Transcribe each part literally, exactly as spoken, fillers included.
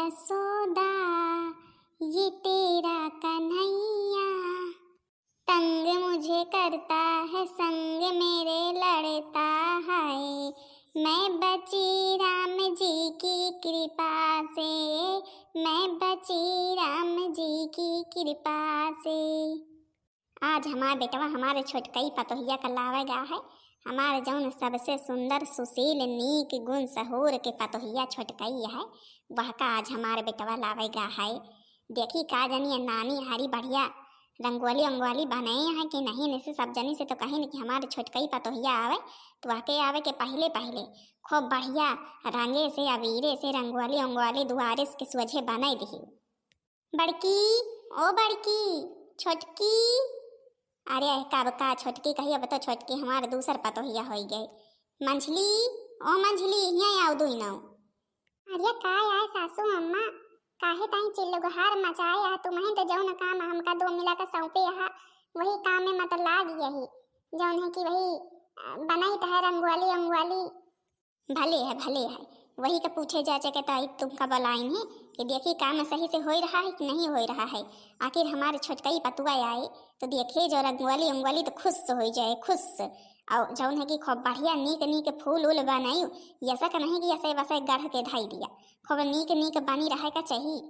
यशोदा, ये तेरा कन्हैया तंग मुझे करता है, संग मेरे लड़ता है। मैं बची राम जी की कृपा से, मैं बची राम जी की कृपा से। आज हमार बेटवा हमारे छोटकई पतोहिया का लावे गा है। हमार जौन सबसे सुंदर, सुशील, नीक, गुण, सहूर के पतोहिया छोटकई है, वह का आज हमार बेटवा लावे गा है। देखी का जनी ये नानी हरी बढ़िया रंगोली उंगोली बनाए हैं कि नहीं, नहीं से सब जनी से तो कहीं कि हमारे छोटकई पतोहिया आवे, तो वह के आवे के पहले पहले खूब बढ़िया रंगे से, अबीरे से रंगोली उंगोली दुआरे के सोझे बनाए दिही। बड़की, ओ बड़की, छोटकी। अरे, कब का छोटकी कही, अब तो छोटकी हमार दूसर पतोहिया होई गई। मंझली, ओ मंझली, हियाँ आओ दुई नौ। अरे, का आए सासू अम्मा, काहे ताई चिल्लगुहार मचाए आ? तुम्हें तो जौन काम हमका दो मिला के सौंपे हा, वही काम में मत लाग यही, जौन है कि वही, अ, बनाई त है रंगोली उंगोली। भले है, भले है। वही का पूछे जाचे के ताई तुमका बुलाइन है कि देखी काम सही से होई रहा है कि नहीं होई रहा है। आखिर हमारे छोटकई पतुआ आए तो देखे जो रंगोली उंगोली तो खुश होई जाए, खुश। और जौन है कि खूब बढ़िया नीक नीक फूल उल बनाई, ऐसा का नहीं कि ऐसे वैसे गढ़ के धाई दिया। खूब नीक नीक बनी रहे का चाहिए।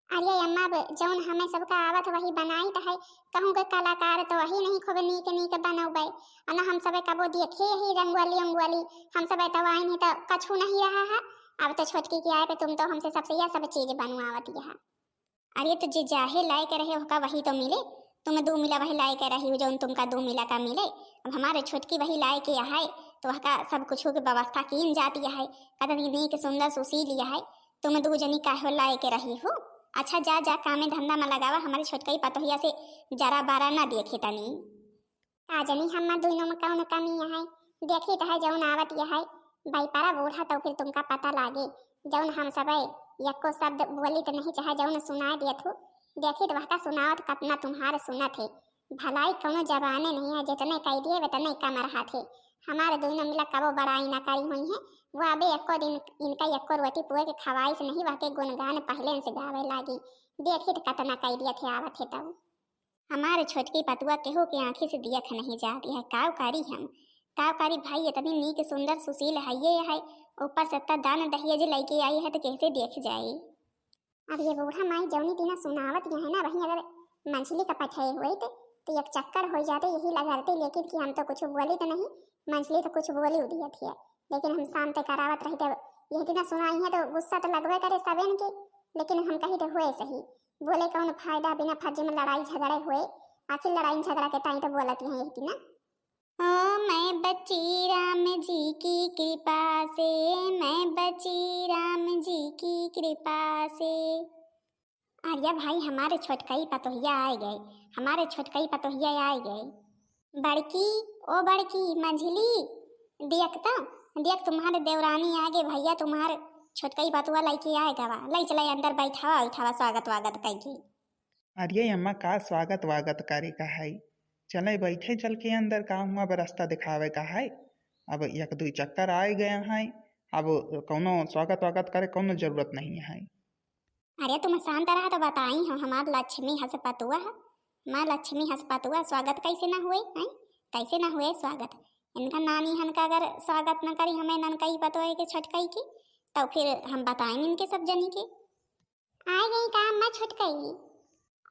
अरे अम्मा, अब जौन हमें सबका आवत वही बनाई त है, कहूँ के कलाकार तो वही नहीं खूब नीक नीक बनौबे। अना हम सबे कबो देखे ही रंगोली उंगोली, हम सबे तो आइन है तो कछु नहीं रहा है। अब तो छोटकी के आए पे तुम तो हमसे सबसे यह सब चीज बनवावत यहा। अरे तो जे जाहे लायक रहे ओका वही तो मिले, तुम दू मिला वही लायक रही हो जौन तुमका दू मिला का मिले। अब हमारे छोटकी वही लायक है तो वहका सब कुछ के व्यवस्था कीन जाती है, कतनी नीक सुंदर सुशील है। तुम दू जनी काहे लायक रही हो? अच्छा, जा, जा, कामे धंधा में लगावा, हमारे छोटकई पतोहिया से जरा बारा ना देखे तनी। का जनी हम्मा दुइनो में कौन कमी है? देखी त है जौन आवत यह है, बैपारा बूढ़ा तो फिर तुमका पता लागे। जौन हम सबे यक्को शब्द बोली त नहीं चाहे जौन सुनाए दियत हो, देखी त वहका सुनावत कतना तुम्हार सुनत है। भलाई कौनो जबाने नहीं है, जितने कह दिए वतने कम रहा थे। हमारे दुइनो मिला कबो बड़ाई ना करी हुई है, वो अबे यक्को दिन इनका यक्को रोटी पुए के खवाई से नहीं, वहके गुणगान पहले से गावे लागी। देखी त कतना कह दिया थे आवत है तब। हमारे छोटकी पतुआ केहू के आँखी से दियख नहीं जाती है। काव करी हम, काव करी भाई, इतनी नीक सुंदर सुशील है ये है, ऊपर से इतना दान दहेज लेके आई है तो कैसे देख जाए। अब ये बूढ़ा माई जौनी दिना सुनावत यह है ना, वहीं अगर मंझली का पठे हुए तो, तो एक चक्कर हो जाते यही लगरते, लेकिन कि हम तो कुछ बोली तो नहीं, मंझली तो कुछ बोली उदियत है, लेकिन हम शांत करावत रही। तब यह दिना सुनाई है तो गुस्सा तो लगबे करे सबेन के, लेकिन हम कही तो हुए सही, बोले कौन फायदा, बिना फर्ज में लड़ाई झगड़े हुए। आखिर लड़ाई झगड़ा के ताई तो बोलत हैं यही ना। ओ मैं बची राम जी की कृपा से, मैं बची राम जी की कृपा से। अरे भाई, हमारे छोटकई पतोहिया आए गए, हमारे छोटकई पतोहिया आए गए। बड़की, ओ बड़की, मंझली, देख तो, देख तुम्हारे देवरानी आगे, भैया तुम्हारे छोटकई पतुआ लइके आए गवा, लई चले अंदर बैठावा, उठावा, स्वागत वागत कइके। अरे अम्मा, का स्वागत वागत करे का है? चले बैठे चल के अंदर, का हुआ अब रास्ता दिखावे का है? अब एक दुई चक्कर आए गए हैं, अब कौनो स्वागत वागत करे कौनो जरूरत नहीं है। अरे तुम शांत रहा तो बताई हो, हमार लक्ष्मी हस पतुआ है, हमार लक्ष्मी हस पतुआ, स्वागत कैसे ना हुए हैं? कैसे ना हुए स्वागत? इनका नानी हन का अगर स्वागत ना करी हमें ननकई पतुआ के छोटकई की, तो फिर हम बताएं इनके सब जनी के। आए गई का अम्मा छोटकई?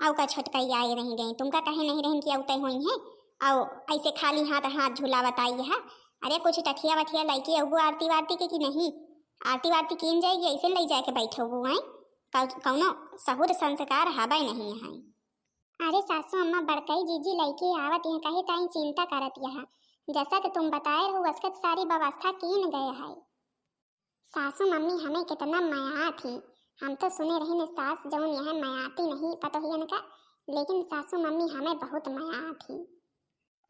आउ का छोटकई आए नहीं गई, तुमका कहे नहीं रहन कि आउते हुई हैं? आउ ऐसे खाली हाथ हाथ झुलावत आई है। अरे कुछ टठिया वठिया लइके अउबो आरती वारती के कि नहीं? आरती वारती कीन जाएगी, ऐसे लई जाके बैठे हुए हैं। कौ-, कौनो सहूर संस्कार हवाई नहीं है। अरे सासू अम्मा, बड़कई जीजी लइके आवत हैं, कहे ताई चिंता करत यहाँ। जैसा कि तुम बताए रहो, वसकत सारी व्यवस्था कीन गए है। सासू मम्मी हमें कितना मया थी। हम तो सुने रही न सास जौन यह मयाती नहीं पतोहियन का, लेकिन सासू मम्मी हमें बहुत मया थी।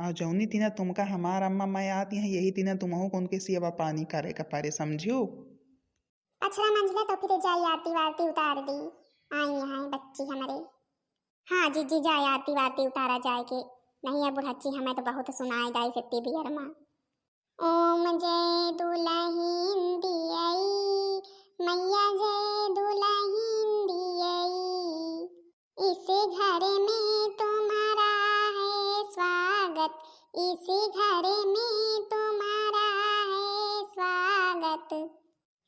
आ जौनी तिना तुमका हमार अम्मा मयाती हैं, यही तिना तुमहू को उनके सेवा पानी करे का परे, समझियो? अच्छा मंझला, तो फिर जाई आरती वारती उतार दी, आई यहाँ बच्ची हमारे। हाँ जीजी, जाए आरती वारती उतारा जाए के, नहीं है बुढ़च्ची हमें तो बहुत सुनाए गाई से टीवी अरमा। ओम जय दुलहिन दियई, मैया जय दुलहिन। इस घर में तुम्हारा है स्वागत, इस घर में तुम्हारा है स्वागत।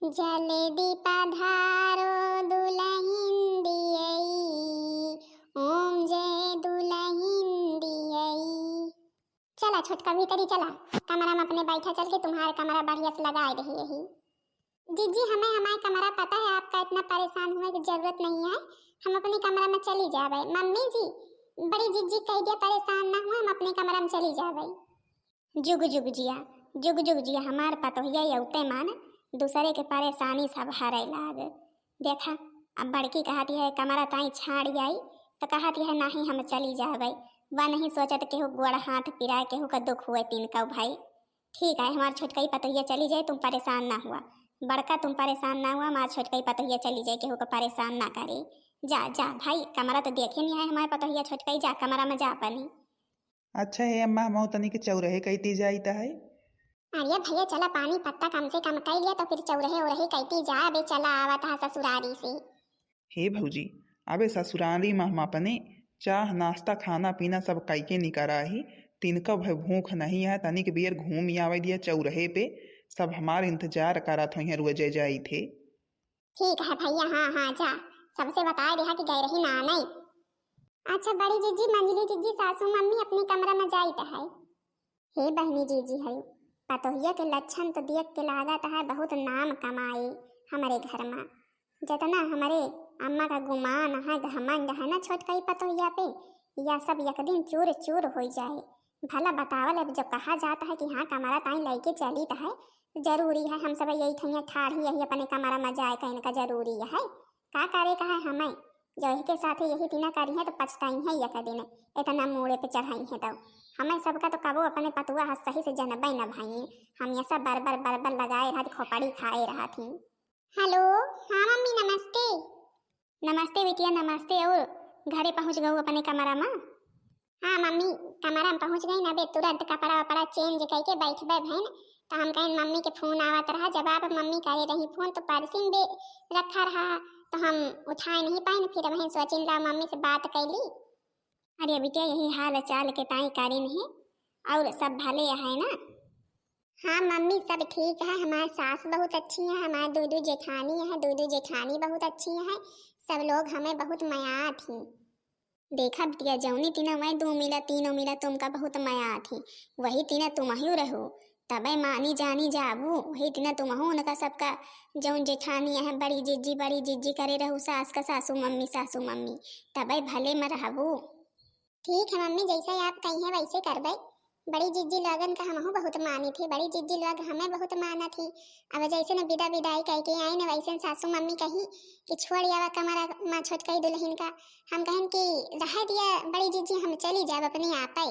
जल्दी पधारो दुलहिन दियई, ओम जय दुलहिन दियई। चला छोटका भीतरी चला, कमरा में अपने बैठा, चल के तुम्हारे कमरा बढ़िया से लगाए दे यही। जीजी, हमें हमारे कमरा पता है, आपका इतना परेशान होने की जरूरत नहीं है, हम अपने कमरा में चली जावे। मम्मी जी, बड़ी जीजी कह दिया परेशान ना हुए, हम अपने कमरा में चली जावे। जुग जुग जिया, जुग जुग जिया हमार पतोहिया, यौते मान दूसरे के परेशानी सब हरे लाग। देखा, अब बड़की कहत है कमरा ताई छाड़ आई, तो कहत है नहीं हम चली जावे। वह नहीं सोचत केहू गोड़ हाथ पिराए, केहू का दुख हुए तीन कौ भाई। ठीक है, हमार छोटकई पतोहिया चली जाए, तुम परेशान ना हुआ। बड़का तुम परेशान ना हुआ, हमार छोटकई पतोहिया चली जाए, केहू का परेशान ना करे। जा जा भाई, कमरा तो देखे नहीं है हमार पतोहिया छोटकई, जा कमरा में जा अपनी। अच्छा हे अम्मा, हम तनी के चौरहे कइती जाइत है। अरे भैया चला, पानी पत्ता कम से कम कई लिया तो फिर चौरहे ओरहे कइती जा। अबे चला, आवत हा ससुरारी से। हे भौजी, अबे ससुरारी में हम अपने चाह नाश्ता खाना पीना सब कइके निकरा ही। तिनका भय भूख नहीं है, तनिक बेर घूम आवे दिया चौरहे पे, सब हमार इंतजार करत होइहैं रोजे जाइत है। ठीक है भैया, हाँ हाँ जा, सबसे बताए दिया कि गए रही ना नहीं। अच्छा बड़ी जीजी, मंझली जीजी, सासू मम्मी अपने कमरा में जाइत है। हे बहनी जीजी है, पतोहिया के लक्षण तो देख के लागत है बहुत नाम कमाए हमरे घर में। जितना हमरे अम्मा का गुमान है, घमंड है ना छोटकई पतोहिया पे, या सब एक दिन चूर चूर हो जाए। भला बतावल, अब जब कहा जाता है कि हाँ कमरा ताई लइके चलित है, जरूरी है हम सब यही ठैया ठाढ़ी यही अपने कमरा में जाए का इनका जरूरी है। का करे का है हमें, जो इनके साथे यही तिना करी है तो पछताई है एक दिन, इतना मूड़े पे चढ़ाई है तो। हमें सबका तो कबो अपने पतुआ हाथ सही से जनबे न भाई, हम ये सब बरबर बरबर लगाए रहत, खोपड़ी खाए रहत ही। हेलो, हाँ मम्मी नमस्ते। नमस्ते बिटिया नमस्ते, और घरे पहुँच गऊ अपने कमरा में? हाँ मम्मी, कमरा में पहुँच गई ना बे, तुरंत कपड़ा वपड़ा चेंज करके बैठबे भैन। तो हम कहें मम्मी के फोन आवत रहा, जवाब मम्मी करे रही फोन तो पर्सिन बे रखा रहा, तो हम उठाए नहीं पाए, फिर वहीं सोचिन ला मम्मी से बात कैली। अरे बिटिया यही हाल चाल के ताई कारिन है, और सब भले है ना? हाँ मम्मी सब ठीक है, हमारे सास बहुत अच्छी है, हमारे दो दो जेठानी है, दो दो जेठानी बहुत अच्छी है, सब लोग हमें बहुत मया थी। देखा बिटिया, जौनी तीनों मैं दो मिला, तीनों मिला तुमका बहुत मया थी, वही तीना तुमहू रहो, तबे मानी जानी जाबू, वही तीना तुमहू उनका सबका जौन जेठानी है, बड़ी जिज्जी, बड़ी जिज्जी करे रहू, सास का सासू मम्मी, सासू मम्मी, तबे भले में रहबू। ठीक है मम्मी, जैसे आप कही हैं वैसे करबे। बड़ी जिज्जी लोगन का हमहू बहुत मानी थी, बड़ी जिज्जी लोग हमें बहुत माना थी। अब जैसे न विदा विदाई कह के आई न, वैसे न सासू मम्मी कही कि छोड़ आवा कमरा मा छोटकई दुल्हन का। हम कहन कि रह दिया बड़ी जिज्जी, हम चली जाब अपने आपे।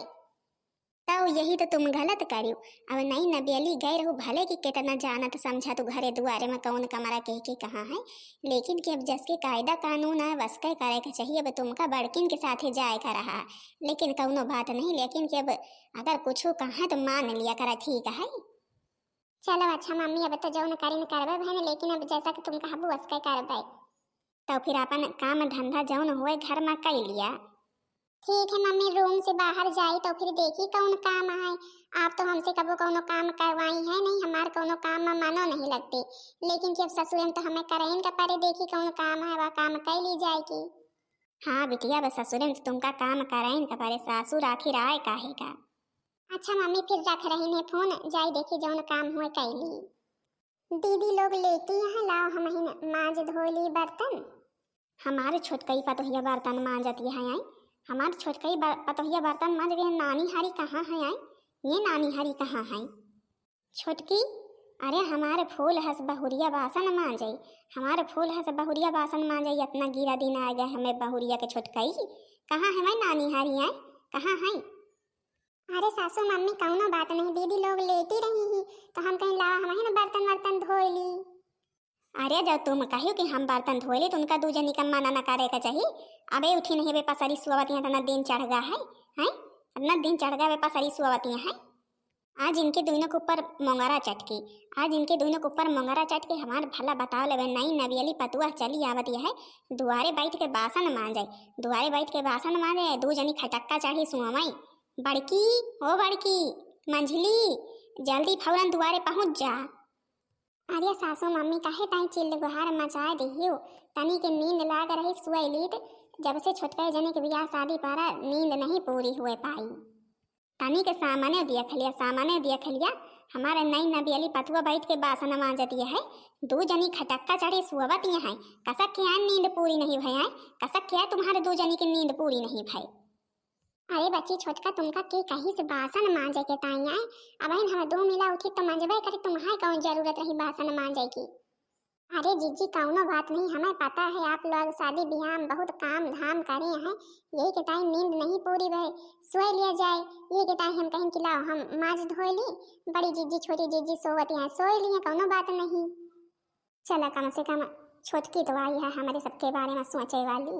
तब यही तो तुम गलत करियो। अब नई नबियली गए रहू, भले कि कितना जानत समझत घरे दुआरे में कौन कमरा कह के कहाँ है, लेकिन कि अब जस के कायदा कानून है, वस के करे के चाहिए। अब तुमका बड़किन के साथे जाए का रहा, लेकिन कौनो बात नहीं, लेकिन कि अब अगर कुछ कहा तो मान लिया करा, ठीक है। चलो अच्छा मम्मी, अब तो जौन करिन करबे बहन, लेकिन अब जैसा कि तुम कहबू वस के करबे। तो फिर अपन काम धंधा जौन होए घर में कई लिया। ठीक है मम्मी, रूम से बाहर जाई तो फिर देखी कौन काम है। आप तो हमसे कबो कौनो काम करवाई है नहीं, हमार कौनो काम में मनो नहीं लगती, लेकिन कि अब ससुरे में तो हमें करइन का परे, देखी कौन काम है वह काम कर ली जाएगी। हाँ बिटिया, बस ससुरे में तो तुमका काम करइन का परे, सासुर आखिर आए काहे का। अच्छा मम्मी, फिर रख रही है फोन, जाई देखी जौन काम हुए कर ली। दीदी लोग लेती यहाँ लाओ, हम ही मांज धो ली बर्तन। हमारे छोटकई पतोहिया बर्तन मांजती है आई, हमारे छोटकई बर-, पतोहिया बर्तन मांज गए। नानी हारी कहाँ है आई? ये नानी हारी कहाँ है? छोटकी, अरे हमारे फूल हस बहुरिया बासन मांजई, हमारे फूल हस बहुरिया बासन मांजई, इतना गिरा दिन आ गया हमें बहुरिया के छोटकई, कहाँ है मैं नानी हारी आई, कहाँ है? अरे सासू मम्मी कौनो बात नहीं, दीदी लोग लेटी रही ही तो हम कहीं लावा हम ही ना बर्तन वर्तन धोई ली। अरे जब तुम कहियो कि हम बर्तन धोई ली तो उनका दू जनी का मना न करे का चाहिए। अबे उठी नहीं बे पसरी सुआवत यहाँ इतना दिन चढ़ गया है, हैं? इतना दिन चढ़ गया बे पसरी सुआवत यहाँ है। आज इनके दुइनों के ऊपर मोंगरा चटके, आज इनके दुइनों के ऊपर मोंगरा चटके हमार भला बताव लेबे। नई नबियली पतुआ चली आवत यहै, दुआरे बैठ के बासन मांजे, दुआरे बैठ के बासन मांजे, दू जनी खटक्का चढ़ी सुअवई। बड़की, ओ बड़की, मंझली, जल्दी फौरन दुआरे पहुँच जा। अरे सासू मम्मी, काहे ताई चिल्ल गुहार मचाए दिहियो? तनी के नींद लाग रही, सोए लीत। जब से छोटका जने के बियाह शादी पारा, नींद नहीं पूरी हुए पाई। तनी के सामने देख लिया, सामने देख लिया, हमारे नई नबियली पतुआ बैठ के बासन मांजत यहै, दू जनी खटक्का चढ़ी सोवत यहै। कसक के आए नींद पूरी नहीं भय है, कसक के आए तुम्हारे दू जनी की नींद पूरी नहीं भय। अरे बच्ची छोटका, तुमका के कहिस बासन मांजे के ताई आए? अबहिन हम दो मिला उठी तो मंजबे करी, तुम्हारे कौन जरूरत रही बासन मांजे की? अरे जीजी, कौनो बात नहीं, हमें पता है आप लोग शादी ब्याह में बहुत काम धाम करे हैं, यही के ताई नींद नहीं पूरी भय, सोए लिया जाए, यही के ताई हम कहेन कि लाओ हम माज धोए ली, बड़ी जीजी छोटी जीजी सोवत हैं, सोए लिए, कौनो बात नहीं। चला, कम से कम छोटकी तो आई है हमारे सबके बारे में सोचे वाली।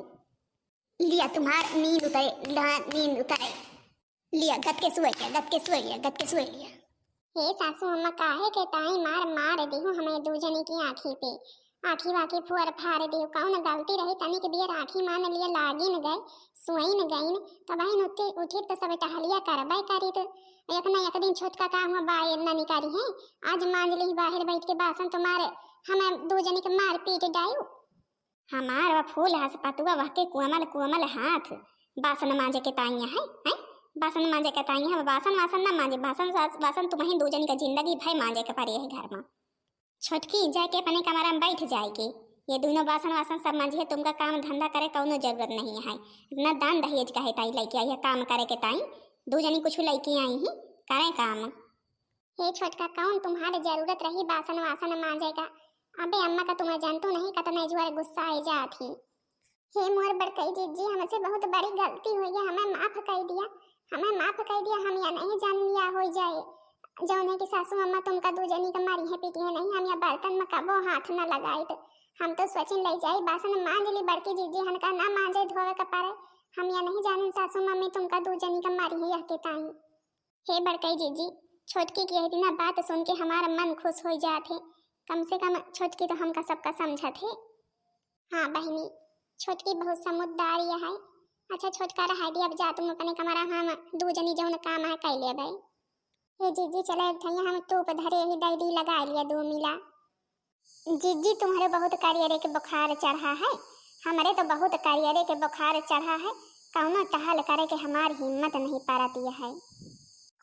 लिया तुम्हार नींद उतरे, लिया नींद उतरे। लिया गत के सोए लिया, गत के सोए लिया, गत के सोए लिया। हे सासू अम्मा, काहे के ताई मार मार दिहु हमें दू जनी की आँखी पे, आँखी वाँखी फोर फार दिहु। कौन गलती रही, तनिक बियर आँखी मान लिया, लागिन गए, सोइन गइन, तबहिन उठे, उठित तो सब टहलिया करबे करित। एक न एक दिन छोटका का हुआ बाहर न निकारी है, आज मांज ली बाहर बैठ के बासन, तुम्हारे हमें दू जनी के मार पीट डायू। हमार वा फूल हस पतुआ वहके कोमल कोमल हाथ बासन मांजे के ताई है, हैं? बासन मांजे के ताई है, बासन वासन ना मांजे, बासन वास-, वासन तुम्हें दू जनी का जिंदगी भर मांजे के पड़ी है घर में। छोटकी जाके अपने कमरा में बैठ जाए के, ये दोनों बासन वासन सब मांजे है, तुमका काम धंधा करे कौनो जरूरत नहीं है। इतना दान दहेज का है ताई लेके आई है काम करे के ताई, दू जनी कुछ लेके आई ही, करें काम। हे छोटका, कौन तुम्हारे जरूरत रही बासन वासन मांजे का? अबे अम्मा का तुम्हें जानतू नहीं, कतने जुआर गुस्सा आई जात ही। हे मोर बड़कई जीजी, हमसे बहुत बड़ी गलती हुई है, हमें माफ कर दिया, हमें माफ कर दिया। हम या नहीं जान लिया हो जाए, जौने की सासू अम्मा तुमका दू जनी का मारी है, पीटी है नहीं, हम या बर्तन में कबो हाथ न लगाइत। हम तो सोचिन ले जाई बासन मांज ली बड़की जीजी, हनका ना मांजे धोवे का पड़े। हम या नहीं जानिन सासू मम्मी तुमका दू जनी का मारी है यह के ताई। हे बड़कई जीजी, छोटकी की इतना बात सुन के हमारा मन खुश हो जात है। कम से कम छोटकी तो हमका सबका समझत है। हाँ बहिनी, छोटकी बहुत समझदारी है। अच्छा छोटका रहा दी, अब जा तुम अपने कमरा, हम दू जनी जौन काम है कर लेबै। हे जीजी, चले एक ठैया हम तूप धरे ही दई दी, लगा लिया दो मिला। जीजी, तुम्हरे बहुत करियरे के बुखार चढ़ा है, हमरे तो बहुत करियरे के बुखार चढ़ा है, कौनो टहल करे के हमार हिम्मत नहीं परत है।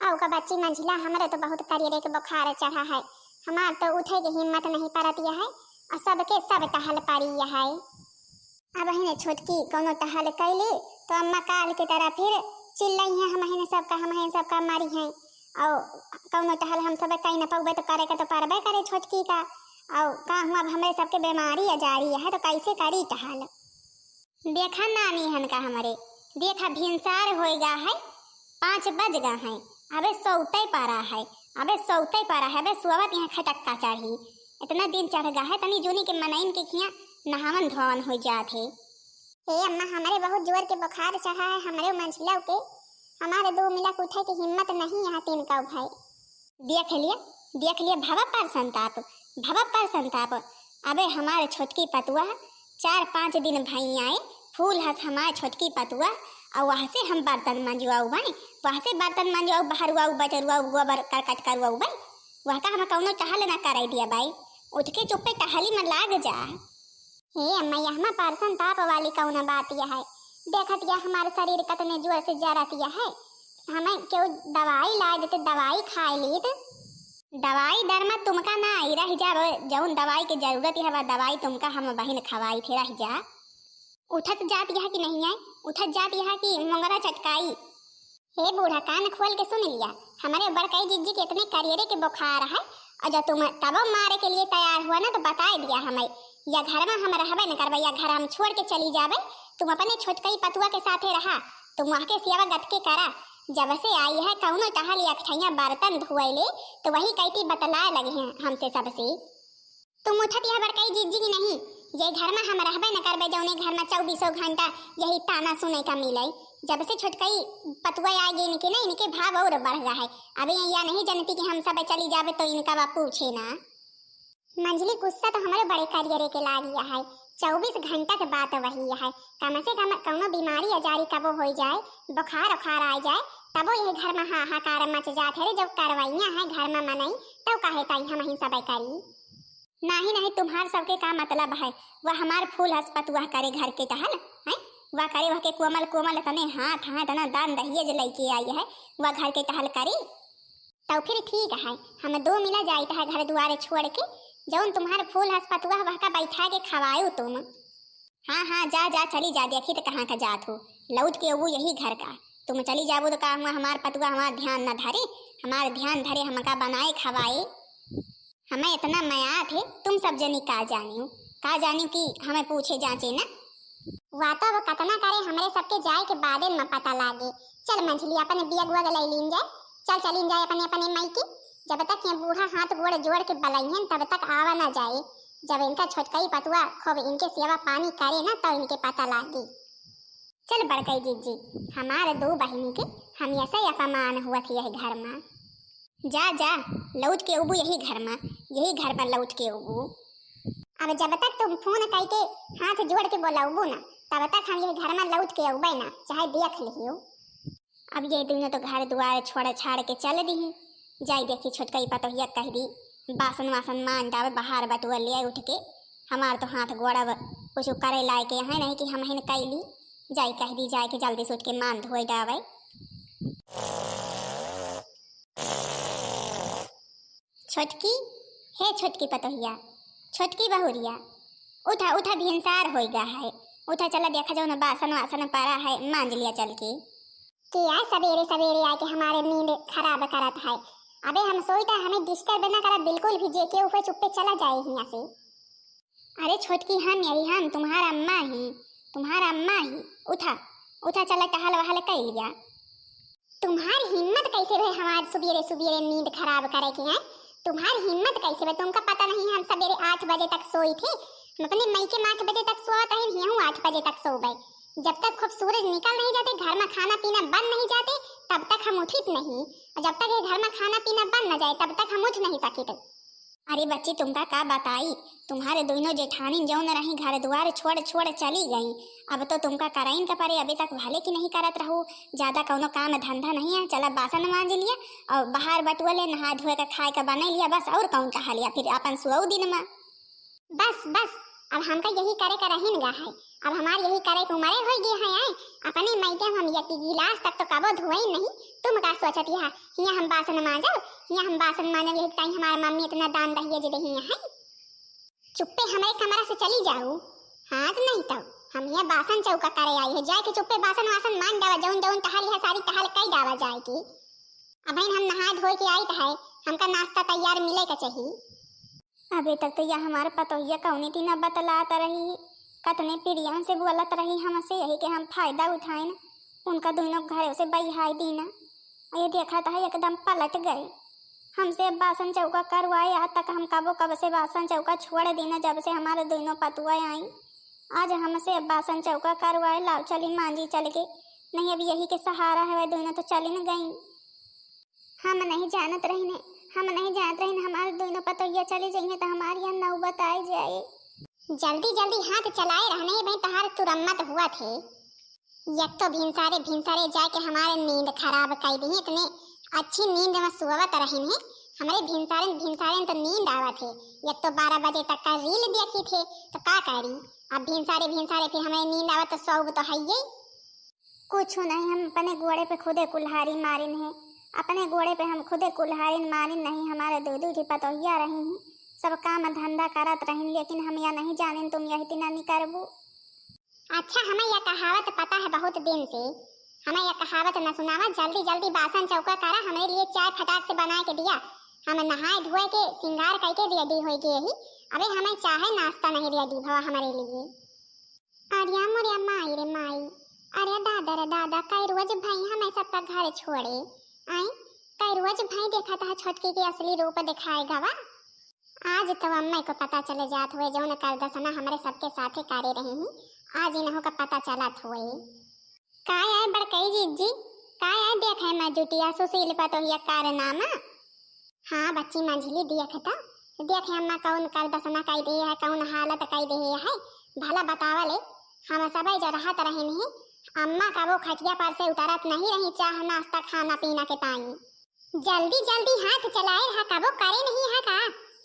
अउ का बच्ची मंझिला, हमरे तो बहुत करियरे के बुखार चढ़ा है, हमार तो उठे के हिम्मत नहीं परत है, और सबके सब टहल परी है। अब हिने छोटकी कौनो टहल कैली तो अम्मा काल की तरह फिर चिल्लाई है, हम हिने सबका, हम हिने सबका मारी हैं। और कौनो टहल हम सब कहीं न पौबे तो करे के तो परबे करे छोटकी का। और का हुआ, अब हमरे सबके बीमारी आ जा रही है तो कैसे करी टहल? देखा नानी हन का हमरे, देखा भिनसार होई गा है, पाँच बज गा है, अबे सौते पारा है, अबे सौते पारा है, अबे सोवत यहाँ खटक्का चढ़ी। इतना दिन चढ़ गा है, तनी जूनी के मनइन के खिया नहावन धोवन हो जात है। हे अम्मा, हमरे बहुत जोर के बुखार चढ़ा है, हमरे मंझिला के, हमारे दो मिला के उठे के हिम्मत नहीं यहाँ तीन का भाई। देख लिया, देख लिया, भवा पर संताप, भवा पर संताप। अबे हमारे छोटकी पतुआ चार पाँच दिन भई आए, फूल हस हमारे छोटकी पतुआ, और वहाँ से हम बर्तन मंजवाऊ भाई, वहाँ से बर्तन मंजवाऊ, बहरुआऊ, बटरुआऊ, गोबर करकट करुआऊ भाई, वह का हम कौनो टहल ना कराई दिया भाई, उठ के चुप्पे टहली में लाग जा। हे अम्मा, यह में परसन ताप वाली कौन बात यह है? देखत या हमार शरीर कतने जोर से जरत यह है। हमें केहू दवाई लाए देते, दवाई खाए लीत। दवाई दर में तुमका ना आई रह जाब, जौन दवाई के जरूरत है, वह दवाई तुमका हम बहिन खवाई थे, रह जा। उठत जात यह कि नहीं आए, उठत जात यह कि मोंगरा चटकाई। हे बूढ़ा, कान खोल के सुन लिया, हमरे बड़कई जिज्जी के इतने करियरे के बुखार है, और जब तुम तबो मारे के लिए तैयार हुआ ना, तो बताए दिया हमें, या घर में हम रहबे न करबे, या घर हम छोड़ के चली जाबे, तुम अपने छोटकई पतुआ के साथे रहा, तुम वहाँ के सेवा गत के करा। जब से आई है कौनो टहल या अकठैया बर्तन धोए ले, तो वही कैती बतलाए लगे हैं हमसे सबसे। तुम उठत यह बड़कई जिज्जी की नहीं, ये घर में हम रहबे न करबे, जौने घर में चौबीसों घंटा यही ताना सुने का मिले। जब से छोटकई पतुआ आ गई इनके ना, इनके भाव और बढ़ गया है। अबे या नहीं जानती कि हम सब चली जाबे तो इनका बा पूछे ना। मंझली, गुस्सा तो हमरे बड़े करियरे के लागिया है। चउबीस घंटा के बात वही है। कम से कम कउनो बीमारी अजारी कबो होइ जाए, बुखार उखार आ जाए, तबो यही घर में हाहाकार मच जात है रे। जब करवइया है घर में मनई, तब काहे ताई हम ही सब करी? नाही, नाही, तुम्हार सबके का मतलब है? वह हमार फूल हस पतुआ करे घर के टहल, हैं? वह करे वह के कोमल कोमल तने हाथ, हाथ ना दान दहिए जे लइके आई है, वह घर के टहल करी। तउ फिर ठीक है, हम दो मिला जाइत है घर दुआरे छोड़ के, जउन तुम्हार फूल हस पतुआ वह का बैठा के खवायो तुम। हाँ, हाँ, जा, जा, चली जा, देखी तो कहाँ का जात हो, लौट के अबू यही घर का। तुम चली जाबू तो का हुआ, हमार पतुआ हमार ध्यान न धरे, हमार ध्यान धरे, हमका बनाए खवाए। हमें इतना मया थे, तुम सब जनी का जानियो, का जानियो कि हमें पूछे जांचे ना। वा तो अब कतना करे, हमरे सबके जाए के बादे में पता लागे। चल मंझली, अपने बियग वग लई लीन जाए, चल चलीन जाए अपने अपने माई के। जब तक ये बूढ़ा हाथ गोड़ जोड़ के बलइहन, तब तक आवा ना जाए। जब इनका छोटकई पतुआ खूब इनके सेवा पानी करे ना, तब इनके पता लागे। चल बड़कई जिज्जी, हमार दो बहिनी के हमेशा ही अपमान हुआ थी यही घर में। जा, जा, लौट के उबू यही घर में, यही घर पर लौट के उबू। अब जब तक तुम फोन करके हाथ जोड़ के बोलउबू ना, तब तक हम यही घर में लौट के अउबे ना, चाहे देख लियो। अब ये दुनो तो घर दुआर छोड़ छाड़ के चल दी। जाई देखी छोटकई पतोहिया कह दी, बासन वासन मान डावे, बाहर बटुआ ले उठ के, हमार तो हाथ गोड़ अब कुछ करे लायक है नहीं कि हम हिन कैली। जाई कह दी, जाए के जल्दी से उठ के मान धोए डावे। छोटकी, हे छोटकी पतोहिया, छोटकी बहुरिया, उठा, उठा, भिनसार होई गा है, उठा, चला देखा जउन बासन वासन पड़ा है, मांज लिया चल के। के आज सबेरे सबेरे आके हमारे नींद खराब करत है। अबे हम सोई त हमें disturb ना करा बिल्कुल भी, जे केहू हुए चुप्पे चला जाए हियां से। अरे छोटकी, हम यही, हम तुम्हारा अम्मा ही, तुम्हारा अम्मा ही। उठा, उठा, चला टहल वहल कर लिया। तुम्हार हिम्मत कैसे भे हमार सुबेरे सुबेरे नींद खराब करे के है? तुम्हार हिम्मत कैसे भे? तुमका पता नहीं हम सबेरे आठ बजे तक सोई थे? हम अपने मई के में आठ बजे तक सोवत रहे, यहूँ आठ बजे तक सोबे। जब तक खूब सूरज निकल नहीं जाते, घर में खाना पीना बन नहीं जाते, तब तक हम उठित नहीं। और जब तक ये घर में खाना पीना बन न जाए, तब तक हम उठ नहीं सकित। अरे बच्ची, तुमका का बताई, तुम्हारे दोनों जेठानी जउन रही घर दुआर छोड़ छोड़ चली गई। अब तो तुमका करइन का परे, अभी तक भले की नहीं करत रहू, ज्यादा कउनो काम धंधा नहीं है। चला बासन मांज लिया और बाहर बटुआ ले, नहा धोए का खाए का बनाई लिया, बस और कउन चाह लिया, फिर अपन सुअऊ दिन में। बस बस, अब हमका यही करे का रहिन गा है, अब हमार यही करे के उमरे होई गे है, आए अपने मइके हम एक गिलास तक तो कबो धोए नहीं। तुम का सोचत यह हियां हम बासन मांजब, हियां हम बासन मांजब, यही ताई हमार मम्मी इतना दान दहिए जे दही है। चुप्पे हमरे कमरा से चली जाऊ, हाँ तो नहीं तो हम यहाँ बासन चौका करे आई है, जाए के चुप्पे बासन वासन मान डावा, जौन जौन टहल है सारी टहल कई डावा जाए के। अबहिन हम नहा धोए के आई तो है, हमका नाश्ता तैयार मिले के चाहिए। अबे तक तो यह हमार पतोहिया कौनी दिन बतलात रही, कतने प्रियन से बोलत रही हमसे, यही के हम फायदा उठाइन, उनका दोनों घरों से बहियाई दीना। और ये देखा था एकदम पलट गए। हमसे बासन चौका करवाए, आज तक हम कबो कब से बासन चौका छोड़ दीना, जब से हमारे दोनों पतुआ आई। आज हमसे बासन चौका करवाए, लाओ चली मांजी चल के, नहीं अब यही के सहारा है, वह दोनों तो चली न गई। हम नहीं जानत रहिने, हम नहीं जानत रहिने, हमार दोनों पतोहिया चली जइहे तो हमार यहाँ नौबत आए जाए। जल्दी जल्दी हाथ चलाए रहने भाई, तहार तुरम्मत हुआ थे। एक तो भिनसारे भिनसारे जाके हमारे नींद खराब कर दी, इतने अच्छी नींद में सोवत रहिन है। हमरे भिनसारे भिनसारे तो नींद आवत है, एक तो बारह बजे तक का reel देखी थे, तो का करी, अब भिनसारे भिनसारे फिर हमारे नींद आवत तो सौब तो है ही। कुछ नहीं, हम अपने गोड़े पे खुदे कुल्हाड़ी मारिन है, अपने गोड़े पे हम खुदे कुल्हाड़ी मारिन। नहीं, हमारे दो दो ठी पतोहिया रही हैं, सब काम धंधा करत रहिन, लेकिन हम या नहीं जानिन तुम यही तिना नहीं करबू। अच्छा, हमें यह कहावत पता है बहुत दिन से, हमें यह कहावत न सुनावा, जल्दी जल्दी बासन चौका करा, हमरे लिए चाय फटाक से बना के दिया, हम नहाए धोए के श्रृंगार करके ready हो गए ही, अबे हमें चाहे नाश्ता नहीं ready भवा हमारे लिए। अरे मोरे माई रे माई, अरे दादा रे दादा, कई रोज भाई हमें सबका घर छोड़े, आई कई रोज भाई देखा था छोटकी के असली रूप दिखाए गवा। आज तो अम्मा को पता चले जात हुए, जौन करदसना हमरे सबके साथे करे रही ही, आज इन्हों का पता चलत हुए। का आय बड़कई जिज्जी, का आय देखे मजुटिया सुशील पतोहिया कारनामा? हाँ बच्ची मंझली, देख त, देखे अम्मा कौन करदसना कई देहे है, कौन हालत कई देहे है। भला बतावा ले, हम सबे जो रहत रहिन ही, अम्मा कबो खटिया पर से उतरत नहीं रही, चाह नाश्ता खाना पीना के ताई। जल्दी जल्दी हाथ चलाए रहा, कबो करे नहीं है का?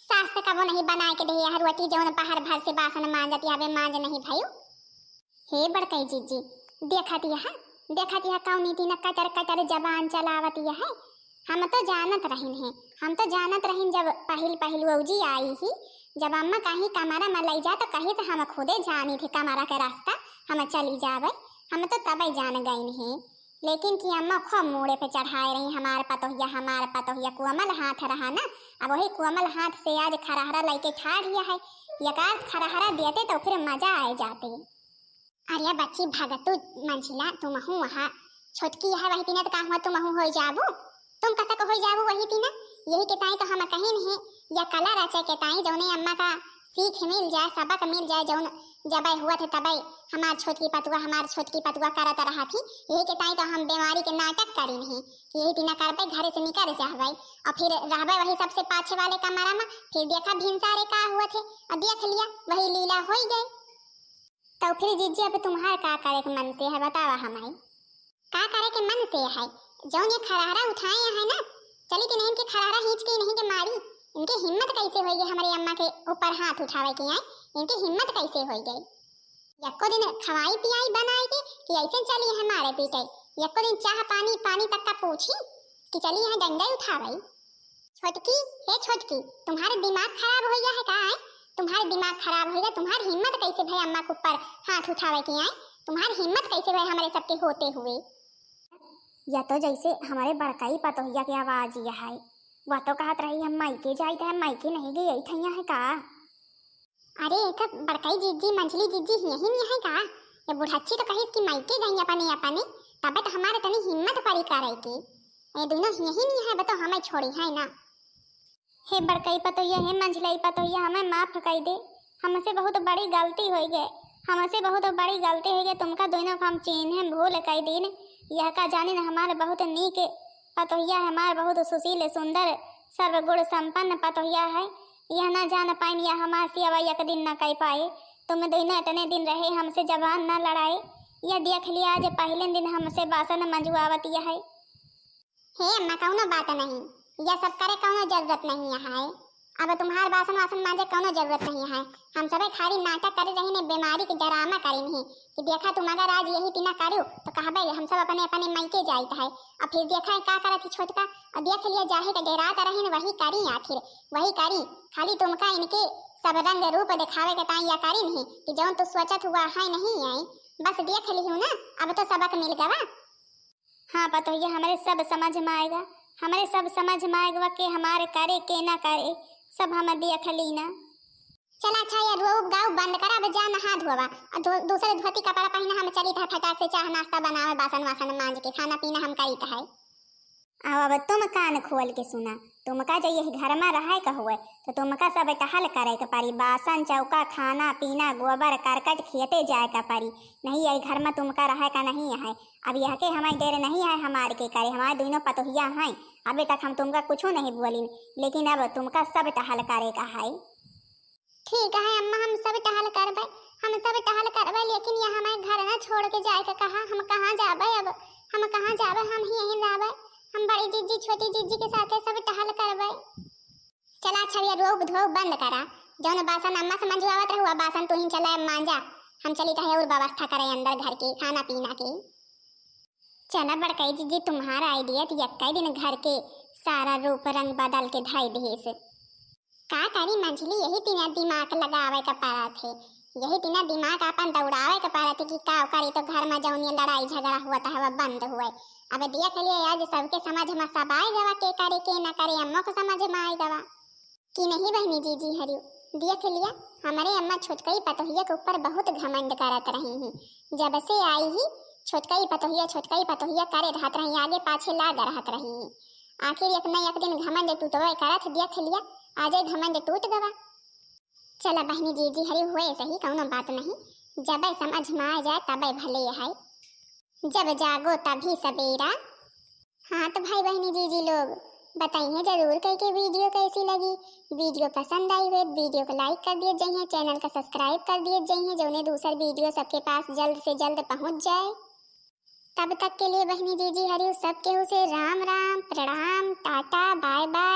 सास त कबो नहीं बनाए के देहे है रोटी, जौन पहर भर से बासन मांजत आवे, मांज नहीं भयू। हे बड़कई जिज्जी, देखत यह, देखत यह कौनी दिन कटर कटर जबान चलावत यह। हम तो जानत रहिन है, हम तो जानत रहिन जब पहिल पहिल ओजी आई ही, जब अम्मा कहीं कमरा में लई जा तो कहीं से हम खुदे जानी थे कमरा के रास्ता, हम चली जावे, हम तो तबे जान गइन है। लेकिन कि अम्मा खूब मूड़े पे चढ़ाए रही, हमार पतोहिया, हमार पतोहिया, कोमल हाथ रहा ना, अब वही कोमल हाथ से आज खरहरा लइके ठाढ़ हिया है। यकार खरहरा देते तो फिर मजा आए जाते। अरे बच्ची भगतू मंझिला, तुमहू वहाँ छोटकी है वही तीना तो का हुआ, तुमहू होई जाबू, तुम कसक होई जाबू वही तीना। यही के ताई तो हम कहिन है, या कला रचे के ताई जौने अम्मा का सीख मिल जाए, सबक मिल जाए, जौन जबै हुआ थे तबै हमार छोटकी पतुआ, हमार छोटकी पतुआ करत रहा थी। यही के ताई तो हम बीमारी के नाटक करिन ही कि यही दिना करबै, घरे से निकल जाबै और फिर रहबै वही सबसे पाछे वाले कमरा में। फिर देखा भिनसारे का हुआ थे और देख लिया वही लीला होई गए। तो फिर जिज्जी अब तुम्हार का करे के मन से है, बतावा हमारे। का करे के मन से है? जौन ये खरहरा उठाए हैं ना, चली कि नहीं इनके खरहरा खींच के इन्हीं के मारी। इनके हिम्मत कैसे होई है हमारे अम्मा के ऊपर हाथ उठावे के आए? इनके हिम्मत कैसे होई गई? यक्को दिन खवाई पियाई बनाए के कि ऐसे चली है मारे पीटे? यक्को दिन चाह पानी, पानी तक का पूछी कि चली है डंडे उठावे? छोटकी, हे छोटकी, तुम्हारे दिमाग खराब हो गया है का, आय? तुम्हारे दिमाग खराब हो गया, तुम्हारी हिम्मत कैसे भई अम्मा के ऊपर हाथ उठावे के, आय? तुम्हारी हिम्मत कैसे भई हमारे सबके होते हुए? या तो जैसे हमारे बड़काई पतोहिया के आवाज यह है, वह तो कहत रही हम मायके जाइत है, मायके नहीं गई, यही थैया है का? अरे, एक बड़काई जिज्जी, मंझली जिज्जी हियही नहीं है का? ये बुढ़च्ची तो कहिस कि मायके गई अपने, अपने, तबे तो हमारे तनी हिम्मत पड़ी करे की। ये दोनों हियही नहीं है, बताओ हमें छोड़ी है ना। हे बड़काई पतोहिया, हे मंझलाई पतोहिया, हमें माफ कर दे, हमसे बहुत बड़ी गलती हो गई, हमसे बहुत बड़ी गलती हो गई, तुमका दोनों को हम चीन्हे भूल कर दीन। यह का जानिन हमारे बहुत नीक पतोहिया है, हमार बहुत सुशील, सुंदर, सर्वगुण संपन्न पतोहिया है। यह ना जान पाइन, यह हमार सेवा एक दिन ना कर पाए। तुम दोनों इतने दिन रहे, हमसे जबान ना लड़ाए। यह देख लिया, आज पहले दिन हमसे बासन मंजवावत यह है। हे अम्मा, कौनो बात नहीं, यह सब करे कौनो जरूरत नहीं है। अब तुम्हार बासन वासन मांजे कौनो जरूरत नहीं है। हम सबे खाली नाटक करे रही ने, बीमारी के डरामा करिन ही कि देखा तुम अगर आज यही तिना करू तो कहबे हम सब अपने अपने मायके जाइत है। अब फिर देखा है का करत ही छोटका, और देख लिया जाहे के डेरात रही ने, वही करी आखिर, वही करी। खाली तुमका इनके सब रंग रूप दिखावे के ताई या करिन ही कि जौन तू सोचत हुआ है नहीं आई, बस देख लिहू ना, अब तो सबक मिल गवा। हाँ पतोहिया, हमरे सब समझ में आएगा, हमरे सब समझ में आएगा के हमारे करे के ना करे, सब हम देख लीना। चला अच्छा, ये रोब गाउब बंद करा, अब जा नहा धोवा, और धो-, दूसरे धोती कपड़ा पहिना, हम चली था फटाक से चाह नाश्ता बनावे, बासन वासन मांज के खाना पीना हम करी था। अब, अब तुम कान खोल के सुना, तुमका जो यही घर में रहे का हुए, तो तुमका सब टहल करे के परी, बासन चौका, खाना पीना, गोबर करकट खेते जाए का परी, नहीं यही घर में तुमका रहे का नहीं है। अब यह के हमारे डेर नहीं है, हमारे के करे, हमारे दोनों पतोहिया हैं, अभी तक हम तुमका कुछ नहीं बोलिन, लेकिन अब तुमका सब टहल करे का है। ठीक है अम्मा, हम सब टहल करबे, हम सब टहल करबे, लेकिन यह हमें घर ना छोड़ के जाए के कहा, हम कहाँ जाबे अब, हम कहाँ जाबे, हम ही यहीं रहबे, हम बड़ी जिज्जी छोटी जिज्जी के साथे सब टहल करबे। चला अच्छा, ये रोब धोब बंद करा, जौन बासन अम्मा से मंजवावत रहुआ, बासन तू ही चला मांजा, हम चली कहे और व्यवस्था करे अंदर घर के खाना पीना के। चला बड़काई जिज्जी, तुम्हारा आइडिया तो यक्का दिन घर के सारा रूप रंग बदल के धई दिहिस। का करी मंझली, यही तिना दिमाग लगावे के पड़त है, यही तिना दिमाग अपन दौड़ावे के पड़त है कि का करी तो घर में जौन ये लड़ाई झगड़ा हुआ था वह बंद हुए। अब देख लिए आज सबके समझ में सब आए गवा, के करे के ना करे अम्मो को समझ में आए गवा। कि नहीं बहनी जीजी हरियो, देख लिया, हमरे अम्मा छोटकई पतोहिया के ऊपर बहुत घमंड करत रही ही। जब से आई ही, छोटकई पतोहिया, छोटकई पतोहिया करे रहत रही, आगे पाछे लाग रहत रही ही। आखिर एक न एक दिन घमंड टूटबे करत, देख लिया, आजे घमंड टूट गवा। चला बहनी जीजी हरियो, हुए सही, कौनो बात नहीं, जबे समझ में आ जाए तबे भले है। जब जागो तभी सबेरा। हाँ तो भाई बहिनी जीजी लोग, बताइए जरूर कह के वीडियो कैसी लगी। वीडियो पसंद आई हुए तो वीडियो को लाइक कर दिए जाइए, चैनल का सब्सक्राइब कर दिए जाइए, जौने दूसर वीडियो सबके पास जल्द से जल्द पहुँच जाए। तब तक के लिए बहिनी जीजी हरियो सब केहू से राम राम, प्रणाम, टाटा, बाय बाय।